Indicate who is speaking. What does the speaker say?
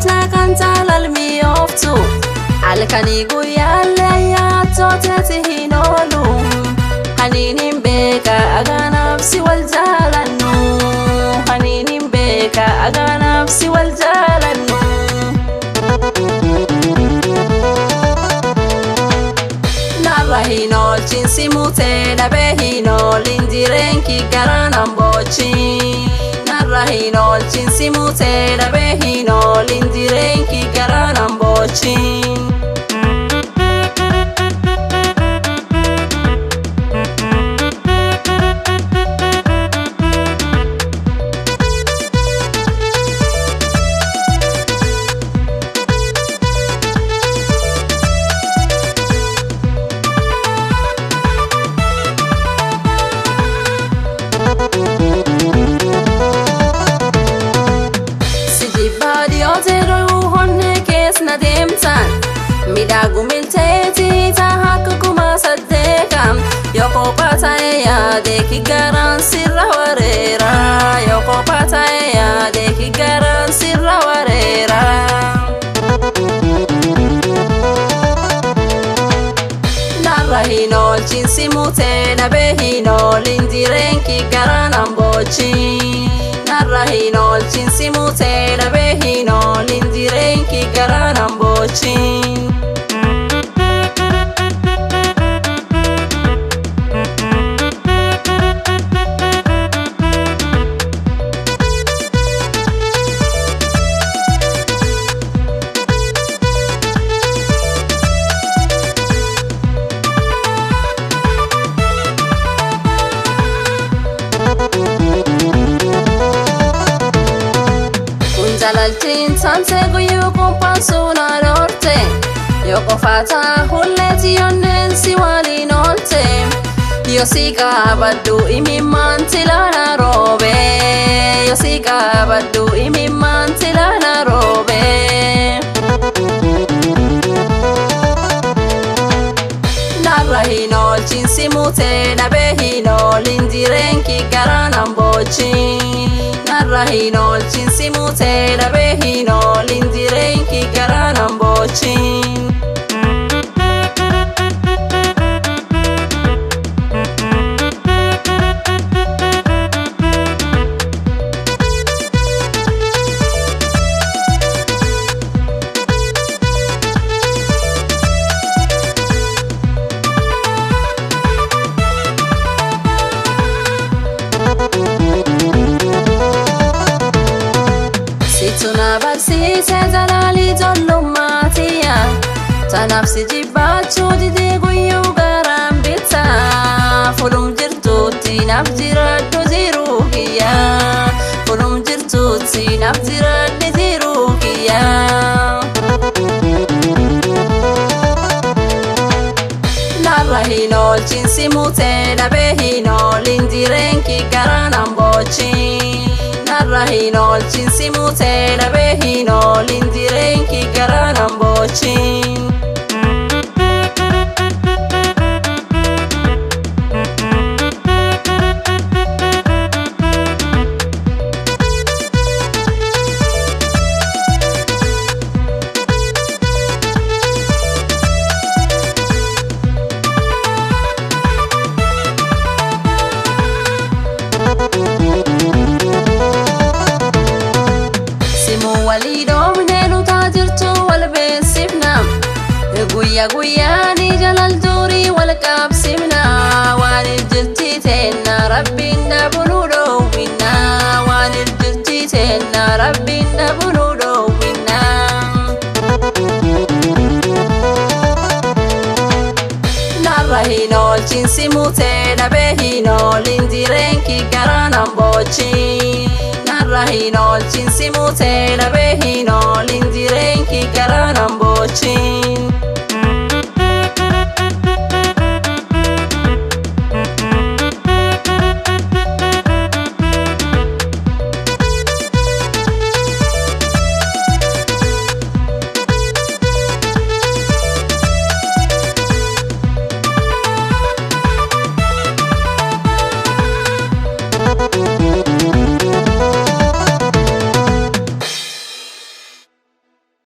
Speaker 1: Miyoofna kan jaalal miyooftu. Halkanii guyyaallee yaattooteeti hin oolu. Haniin hin beeka aganaaf si wal jaalannu. Haniin hin beeka aganaaf si wal jaalannu. Narra hin oolchin si mutee dhabee hin oolin jireenki garaan hamboochi. Narra hin oolchin si mutee dhabee hin oolin jireenki garaan hamboochi. Si jibbaa dhiyootee dhooyuu honnee keessa na deemtan. Miidhagumilteetii ta'a akka kuma saddeeqa. Yoo kophaa ta'e yaade ki garaan sirra wareera. Yoo kophaa ta'e yaade ki garaan sirra wareera. Narra hin oolchin si mutee dhabee hin oolin jireenki garaan hamboochi. Narra hin oolchin si mutee dhabee hin oolin jireenki garaan hamboochi. Kun jalaltiin taantee guyyuu kumpaan suunaan oorte. Yoo qofaa ta'a hulleeti onneen si waliin oolte. Yoo si qabadhu imimmaan tilaana roobe. Yoo si qabadhu imimmaan tilaana roobe. Narra hin oolchin si mutee dhabee hin oolin jireenki garaan hamboochi. Narra hin oolchin si mutee dhabee hin oolin jireenki garaan hamboochi. Situ na barsiise jalaalii ijoollummaatiya. Tanaaf si jibbaachuu didee guyyuu garaan bita. Fulum jirtuutti naaf jiraadhu jiruu kiyya. Fulum jirtuutti naaf jiraadhu jiruu kiyya. Narra hin oolchin si mutee dhabee hin oolin jireenki garaan hamboochi. Narra hin oolchin si mutee dhabee hin oolin jireenki garaan hamboochi. Simuu walii dhoofnee nutaa jirtu wal beeksifna. Guyyaa guyyaanii jalal durii wal qabsiifna. Waaniif jirti teenna rabbiin dhabuu dhoowwinna. Waaniif jirti teenna rabbiin dhabuu dhoowwinna. Narra hin oolchin si mutee dhabee hin oolin jireenki garaan hamboochi. Narra hin oolchin si mutee dhabee hin oolin jireenki garaan hamboochi.